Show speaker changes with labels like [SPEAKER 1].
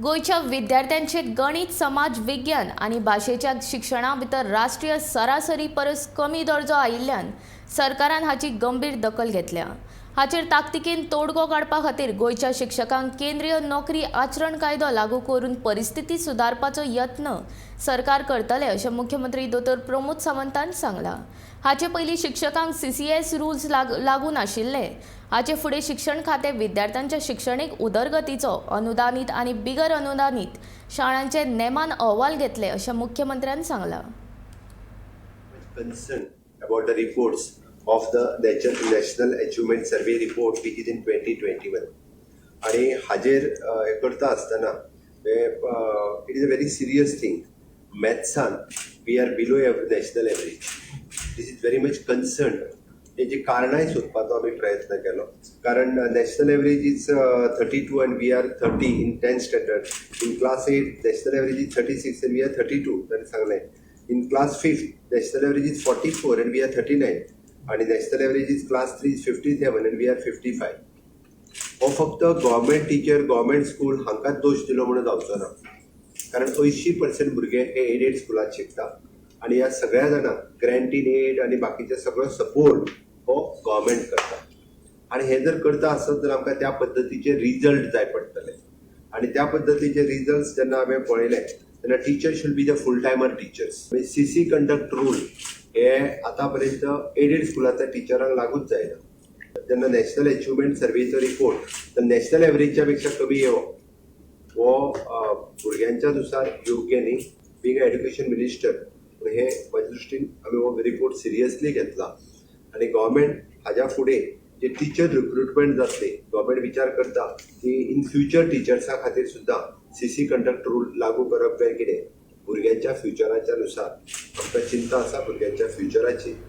[SPEAKER 1] गोंयच्या विद्यार्थ्यांचे गणीत, समाज विज्ञान आनी भाशेच्या शिक्षणा भितर राष्ट्रीय सरासरी परस कमी दर्जो आयिल्ल्यान सरकारान हाची गंभीर दखल घेतल्या. हाचेर ताकतिकेन तोडगो काडपा खातीर गोंयच्या शिक्षकांक केंद्रीय नोकरी आचरण कायदो लागू करून परिस्थिती सुदारपाचो यत्न सरकार करतले, अशें मुख्यमंत्री दोतोर प्रमोद सावंतान सांगलां. हाचे पयलीं शिक्षकांक सीसीएस रुल्स लागू नाशिल्ले. हाचे फुडें शिक्षण खातें विद्यार्थ्यांच्या शिक्षणीक उदरगतीचो अनुदानीत आनी बिगर अनुदानीत शाळांचे नेमान अहवाल घेतले, अशें मुख्यमंत्र्यान सांगलां.
[SPEAKER 2] Concerned about the reports of the National Achievement Survey report, which is in 2021. आणि हाजेर हें करता आसतना it is a very serious thing. मॅथ्सान we are below national average. This is very much concern. तेजी कारणांय सोदपाचो आमी प्रयत्न केलो, कारण national average is 32 and we are 30 in 10th standard. In class 8, national average is 36 and we are 32. ताणें सांगलें, in class fifth, national average is 44 and we are 39 आणि national average is class 3 is 57 and we are 55. हो फक्त government teacher, government school हांकांच दोश दिलो म्हणून जावचो ना, कारण 80% भुरगे हे एडेड स्कुलांत शिकता आनी ह्या सगळ्या जाणांक ग्रँट इन एड आनी बाकीचे सगळो सपोर्ट हो गव्हर्मेंट करता. आनी हे जर करता आसत तर आमकां त्या पद्दतीचे रिजल्ट जाय पडटले आनी त्या पद्दतीचे रिजल्ट जेन्ना हांवें पळयले तेन्ना teacher should be the full timer teachers. CC conduct rule हे आतां पर्यंत एडेड स्कुलांतल्या टिचरांक लागूच जायना. जेन्ना नॅशनल अचिव्हमेंट सर्वेचो रिपोर्ट तर नॅशनल एवरेजच्या पेक्षा कमी येवप हो भुरग्यांच्या नुसार योग्य न्ही. बिंग एड्युकेशन मिनिस्टर, हे म्हज्या दृश्टीन आमी हो रिपोर्ट सिरियसली घेतला आनी गव्हर्मेंट हाज्या फुडें जे टिचर रिक्रुटमेंट जातली, गव्हर्मेंट विचार करता की इन फ्युचर टिचर्सां खातीर सुद्दां सीसी कंडक्ट रूल लागू करप काय कितें. भुरग्यांच्या फ्युचराच्या नुसार आमकां चिंता आसा भुरग्यांच्या फ्युचराची.